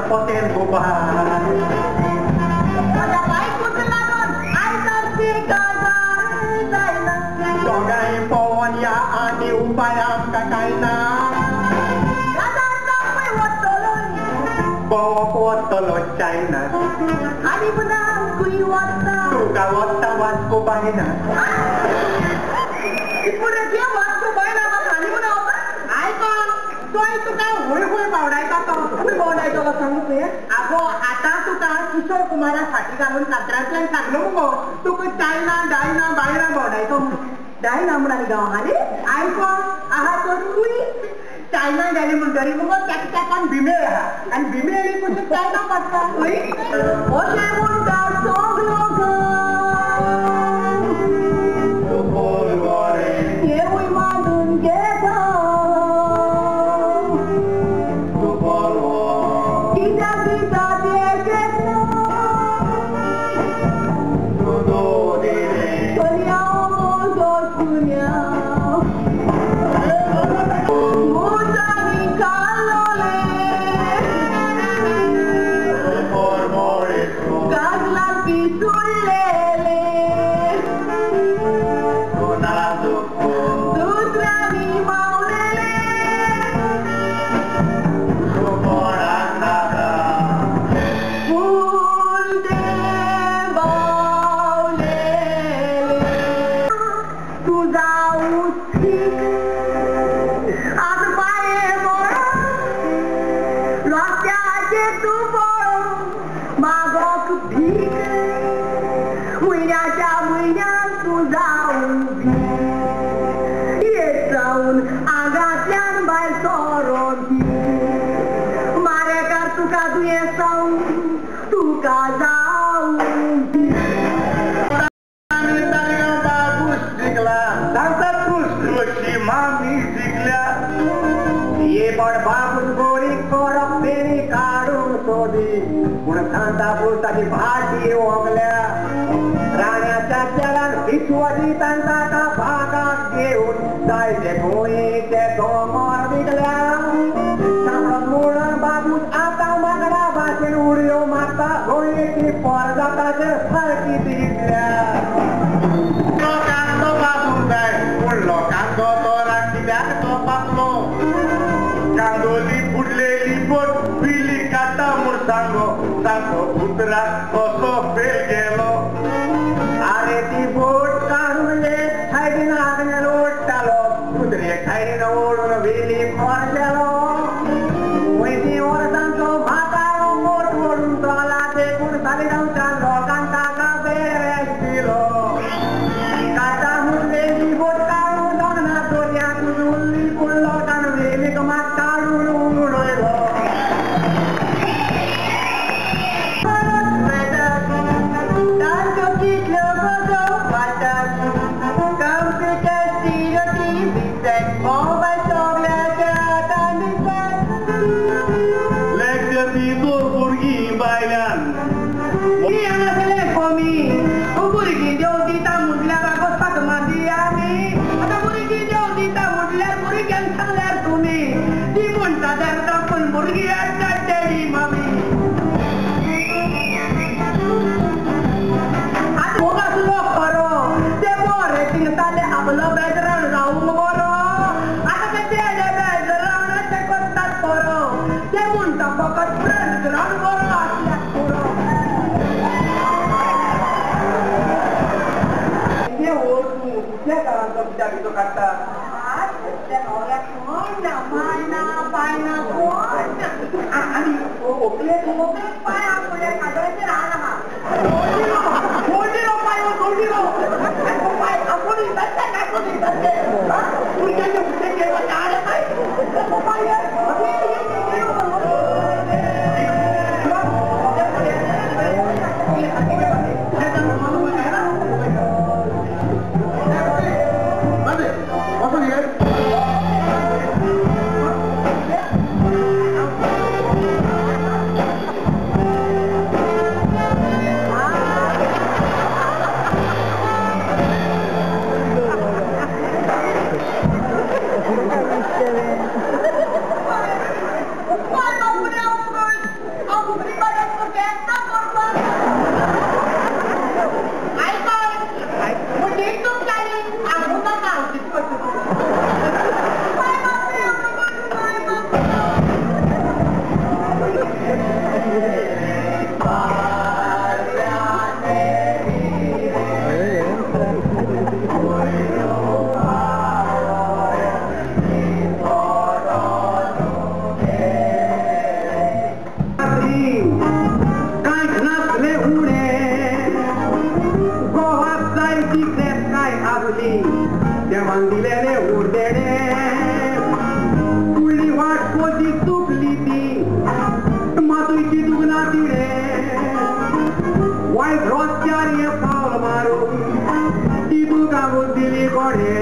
पतेल गोपाल म्हज्या बायकूच लागून आयज काजार जायना दोगांय पळोवन या आनी उपाय आमकां कांय ना काजार जावपय वतलो भोंवप वतलो चायना आनी पुन्हा खंय वता तुका वता वास्को बायना पूण ते वास्को बायना म्हाका आनी पुन्हा वता आयकून तोय तुका हुय हुय बावडायता तो खूंय भोंवडायतो गो सांगू तुवें आगो आतां तुका किशोर कुमारा फाटी घालून कातरांतल्यान सांगलो मुगो तुका चायना डायना बायना भोंवडायतो म्हणून डायना म्हूण आनी गांव आनी आयकून आहा तर तूंय चायना गेली म्हणटरी मुगो ताका ताकान भिमेळ आहा आनी भिमेळी कशी चायना पडटा खंय अशें म्हणटा सगलो हेवूय मानून घेता कित्याक दिता तें घेतना चलया म्हजो सुन्या मुजानी कालोले गाजलान पिसुडलेले दुसऱ्यांनी मावलेले फूल ते बावलेले तूं जावं ठीक आतां पांये मोडो रस्त्याचेर तूं पळो मागोक भीक म्हयन्याच्या म्हयन्याक तूं जावं भीक येत जावन आंगांतल्यान भायर सोरो दी मारेकार तुका दुयेंस जावं तुका जावं भीक बाबूस जिखला सांताक्रूज मामी जिखल्या ये पण बाबूस गोरी कोरप बेणी काडून सोदी पूण सांताक्रूज ताची भाटी ओगल्या राण्याच्या चेड्यान विश्वजी तांकां भागाक घेवन जायते गोंयचे दोंगर विकल्या सांपडो मोडून बाबूस आतां माकडा भाशेन उडयो मारता गोंयची परजा ताचेर सारकी दिसल्या लोकांचो बाबू जाय पूण लोकांचो तो राग कित्याक तो पातलो कांदोली फुडलेली बोट पिली काडटा म्हूण सांगो सांगो उतराक कसो फेल गेलो आरे ती बोट काडून एक सायडीन आग्नेल ओडटालो दुसरे सायडीन ओडून वेली खोर गेलो वयतीं वर्सांचो म्हातारो मोर ओडून चला देखून सालिगांवच्या लोकांक ताका बेळ दिलो काटा मुरलेली बोट काडून दोगना दर्यांत उरली पूण लोकान वेलीक मात काडून उडयलो भुरगीं देव दिता म्हटल्यार वचपाक मादी आमी आतां भुरगीं देव दिता म्हटल्यार भुरग्यांक सांगल्यार तुमी ती म्हणटा धरता पूण भुरगीं हाडटा डॅडी मामी आतां मोग आसलो खरो ते बरे चिंतताले आपलो बेजराण जावंक बरो आतां ते चेडे बेजराण ते करतात बरो ते म्हणटा फकत फ्रंट ग्रावंड बरो आसल्यार पुरो कित्याक काडटा कोण ना मायना पायना कोण ना आनी व्हंकलेक पांय आपल्या काजळाचेर हार आहा दोडीरो पांय दोडीरो पांय आपूण दितात ते काकून दितात ते भुरग्यांचे भुरगे पांय पांय काय ती काय आसली देवान दिलेले उरदेणे फुडली वाट कोशी चुकली ती मातूय चिंतूंक ना तिणें वायट रस्त्यार हें पावल मारून ती तुका दिली कोणें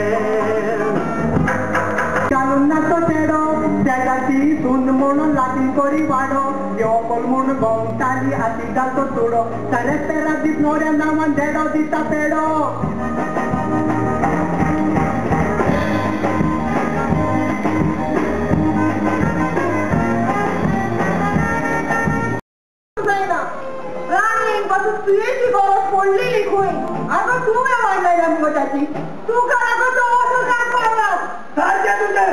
घालून ना तो चेडो तेजाची सून म्हणून लागीं करी वाडो देवकोल म्हूण भोंवताली हाती घालतो चुडो सारे पेरा दीत नोऱ्या नांवान देडो दिता पेडो तुयेची गरज पडलेली खंय आगो तुवें मांडल्या मुगो ताची तुका लागून तो वचूंक पावला सारकें तुजें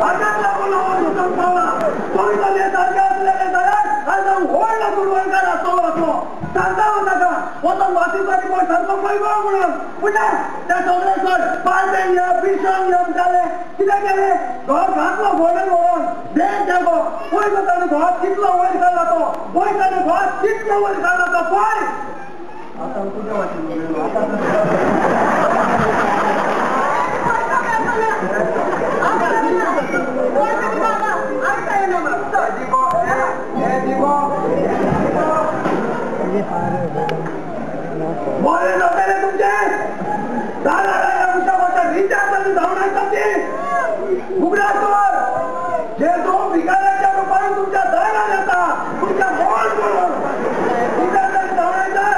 आतांच लागून हांव वचूंक पावला तुमी जालें सारकें आसलें जाल्यार आयज हांव व्हड लागून गोंयकार आसतलो आसलो सांगता हांव ताका वचून वासीचो रिपोर्ट सारको पळय म्हणून पूण तें सगळें सोड पार्टें या बिशांग या जालें कितें केलें घर घातलो व्हडून व्हडून देख जागो पळय ताणें घर कितलो वयर काडला तो पळय ताणें घर कितलो वयर काडला तो पळय आता तुझ्या वाटेन बरें जातलें तुमचें धांवडायता ती उगडास दवर जे जो भिकाऱ्याच्या रुपान तुमच्या दारान येता तुमच्या मोल करून धांवडायतात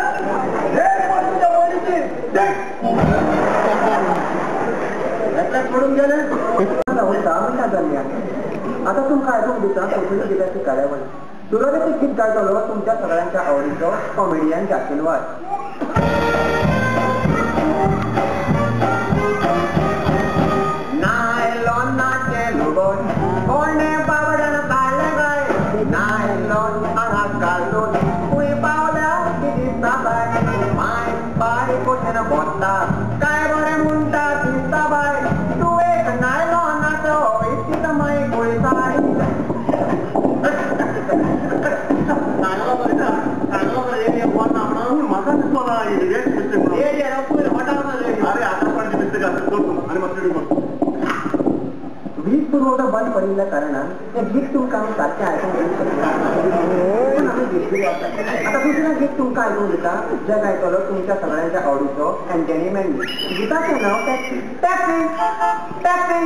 तुमच्या बडीची सोडून गेले आता तुमकां आयकूंक दिता कोंकणी गिताची कार्यावळ सुरवेक गीत गायतलो तुमच्या सगळ्यांच्या आवडीचो कॉमेडियन जाकीन वाज. नायलॉनाचें लुगोट कोणें बाबड्यान काडलें काय नायलॉन आंगाक घालून खंय पावल्या ती दिसता बाय माय बारीक भशेन भोंवता काय बरें म्हणटा दिसता बाय तूं एक नायलॉनाचो इतली माय पळयताय. म्हाका दिसलो ना अरे आता पण मिस्टेक आसा आनी मातशें वीज पुरवठो बंद पडिल्ल्या कारणान हें गीत तुमकां आमी सारकें आयकूंक दिवंक शकना पूण आमी बेगीन आतां दुसरें गीत तुमकां आयकूंक दिता जें गायतलो तुमच्या सगळ्यांच्या आवडीचो एंटनी मेंडीस. गिताचें नांव टॅक्सी. Taxi taxi.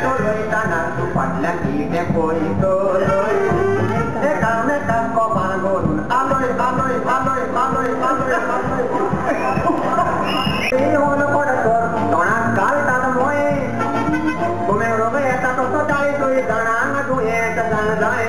चलयतना तूं फाटल्यान कितें पळयतलोय एकामेकाक कोपान करून आलोय आलोय आलोय आलोय आलोय आलोय पडकर तोंडाक घालतात मोये तुमी रोग येता तसो 40 जाणांक दुयेंत जाण जाय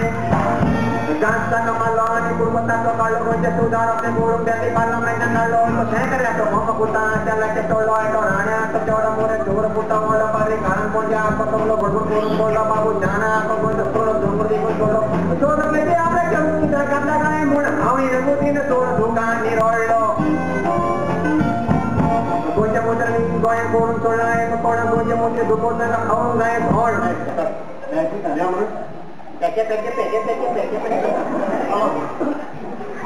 गांसाक मारलो आनी कुरपताचो काडलो गोंयचे सुदार आपणे गोरून बेती पार्लमेंटान काडलो शेंकऱ्याचो मोम पुता तेलाचे तोडलो एटो राण्याचो चेडो मोरे जोर पुता मोडलो बारीक घाण पडल्या कसलो गडबड करून पडलो बाबू जाणा गोंयचो सोडो दोंगर दिकून सोडलो सोडो मेजी आपले चलून कित्याक घातला काय म्हूण हांव इरगुतीन सोड दुकान निरळ्ळो गोंयच्या मोटर गोंय करून सोडला कोणा गोंयचे मोठे दुकोन खावंक जाय धोड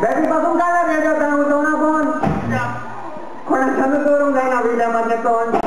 बॅटरी पासून काडला रेडियो उजवना कोण कोणाच्यानूच दवरूंक जायना विल्यामाचें तोंड.